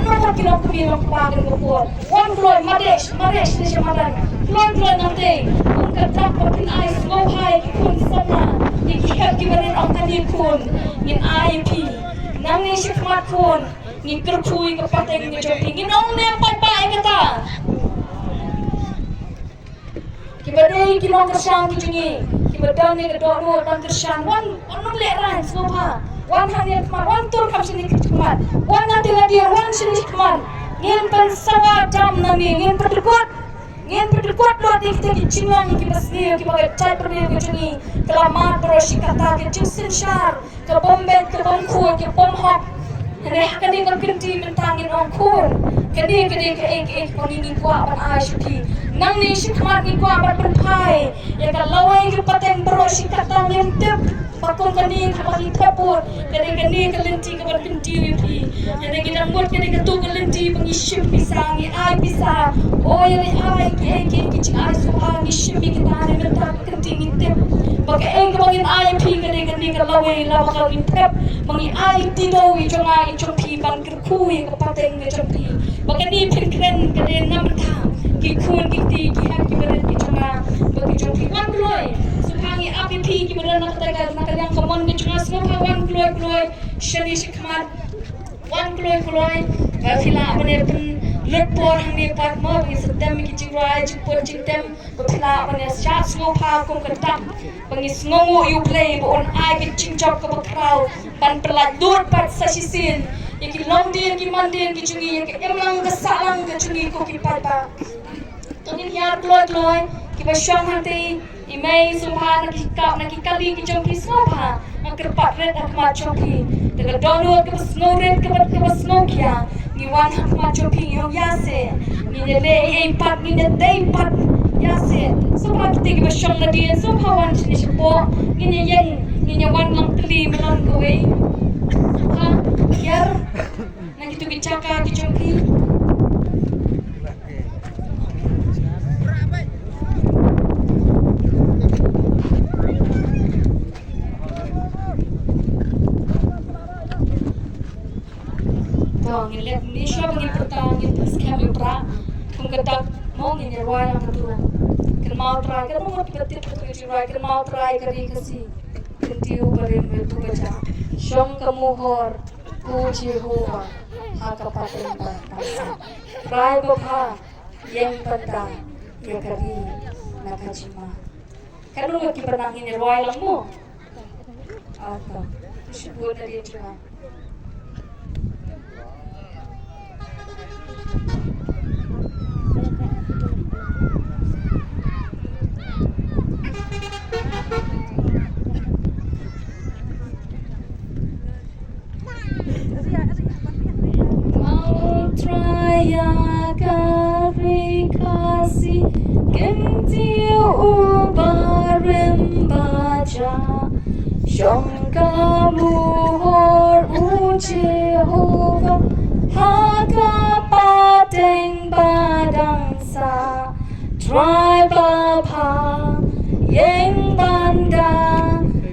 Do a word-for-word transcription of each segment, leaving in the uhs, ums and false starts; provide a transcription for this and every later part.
Nongpynim ki nongkmie nongkpa kane ka por. Wan kloi, madesh, madesh ne sha madan. Kloi, kloi nangtei. Kum ka dak ba phin ai sngewbha ïa ki khun samla, ïa ki hep ki barit, ong kane khun ngin ai ïa phi. Nangne shakhmat khun ngin kyrkhu ïa ka pateng ka jong phi. Ngin ong ne paidbah ïa kata. Kiba dei ki nongkyrshan ki jong ngi, kiba don ne ka dohnud ban kyrshan, wan, wan nym lehraiñ sngewbha. Wan hangne khmat, wan tur kham shane khmat. Wan nangtei nangtei, wan shane khmat. Ngin pynsawa dam nangne, ngin pyndykut. Ngin pyndykut lut ïa kita ki jinglong kiba sniew, kiba ka jaitbynriew ka jong ngi ka la mad baroh shi katta, ka jingsynshar, ka bym beit, ka bym khuid, ka bym hok. Hynrei ha kane ka kynti mynta ngin ong khun, kane ka dei kaei kaei kaba ngi ngi kwah ban ai sha phi. Nangne shakhmat ngi kwah ban pynphai ïa ka lawei ka pateng baroh shi katta. Ngim tip ba kum kane kaba ngi thep bud, ka dei kane ka lynti kaban kyntiew ïa phi. Hynrei ngi dang mut kane kato ka lynti ba ngi shim pisa, ngi ai pisa. O ïa ngi ai kiei kiei ki jingai sngewbha, ngi shim ïa kita, hynrei mynta ka kynti ngi tip ba kaei kaba ngin ai ïa phi ka dei kane ka lawei, la ba ka ngin thep ba ngi ai ti do ïa jong nga ïa jong phi ban kyrkhu ïa ka pateng ka jong phi. Ba kane phin kren ka dei na bynta ki khun ki kti, ki hep ki barit ki jong nga bad ki jong phi. Wan kloi, sngewbha ngi ap ïa phi kiba don na kata ka, na ka liang ka mon ka jong nga, sngewbha wan kloi kloi shane shakhmat. Wan kloi kloi, ba phi lah ban ïa pynlut por hangne pat mo, ba ngin sa tem ïa ki jingrwai jingput jingtem, ba phi lah ban ïa shah sngewbha kum ka dak, ba ngin sngewnguh ïa U Blei ba un ai ka jingjop kaba khraw ban pynlait lut pat sa shisien ïa ki longdien ki mandien ki jong ngi, ïa ka imlang ka sahlang ka jong ngi ko ki paidbah. To ngin hiar kloi kloi, kiba shong hangtei, i mei sngewbha, na ki kap, na ki kali ki jong phi sngewbha, nga kyrpad rit ha khmat jong phi. Da ka dohnud kaba sngewrit, kaba, kaba sngewkhia, ngi wan ha khmat jong phi, ngi ong ïa se. Ngin ïa leh ei ei pat, ngin ïa dei pat, ïa se. Sngewbha kiti kiba shong nadien, sngewbha wan shane shapoh, ngin ïa ïeng, ngin ïa wan long tylli, mlong kawei. Sngewbha hiar na kitu ki jaka ki jong phi. To ngin leh ni shuwa ba ngin pyrta, ngin pyrskhem ïa u Prah. Kum ka dak mo ngin ïa rwai lang katu. Kynmaw Trai, kynmaw mut ba tip katu ka jingrwai, kynmaw Trai ka ri Khasi. Kyntiew barim bad u bajah. Shong ka muhor u Jehobah ha ka pateng ba dang sah. Trai babha, ïeng bynta ïa ka ri na ka jingma. Katno ngut kiba nang, ngin ïa rwai lang mo? Ah, to. Shibun na dei jingma. Kynmaw Trai ïa ka ri Khasi, kyntiew u barim bajah. Shong ka muhor u Jehobah ha ka pateng ba dang sah. Trai babha, ïeng bynta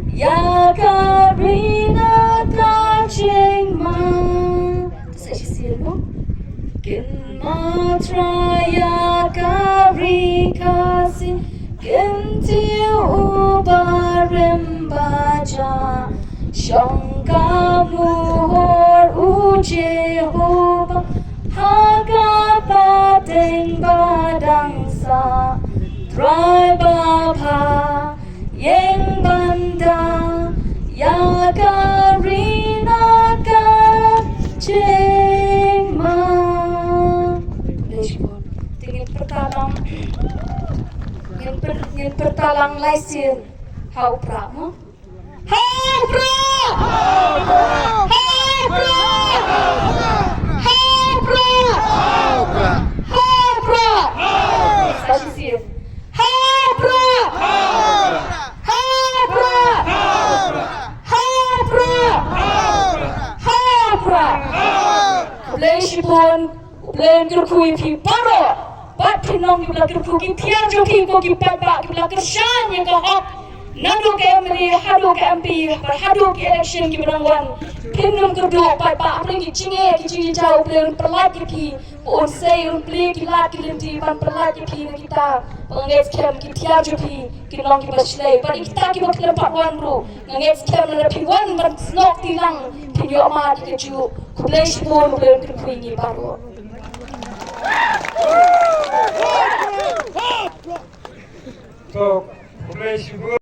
ïa ka ri na ka jingma. Sa shisien mo. Kynmaw Trai ïa ka ri Khasi, kyntiew u barim bajah. Shong ka muhor u Jehobah ha ka pateng ba dang sah. Trai babha, ïeng bynta ïa ka ri na ka jingma. Te ngin pyrta lang, ngin pyr-, ngin pyrta lang lai sien ha u Prah mo. Ha u Prah! Ha u Prah! Ha u Prah! Ha u Prah! Sa shisien. Ha u Prah! Ha u Prah! Ha u Prah! Ha u Prah! Khublei shibun. U Blei un kyrkhu ïa phi baroh. Bad phi nong kiba la kyrkhu, ki thiar jong phi ko ki paidbah kiba la kyrshan ïa ka hok. Naduh ka M L A haduh ka M P bad haduh ki election kiba dang wan, phin nym kyrduh paidbah, hapdeng ki jingeh ki jingjaw, U Blei un pynlait ïa phi, ba un sei un plie ki lad ki lynti ban pynlait ïa phi na kita. Ba nga ngeit skhem ki tiar jong phi kin long kiba shlei, bad ïa kita kiba khlem pat wan ruh, nga ngeit skhem lada phi wan ban snoh kti lang, phin ïoh mad ïa kajuh. Khublei shibun, U Blei un kyrkhu ïa ngi baroh. To, khublei shibun.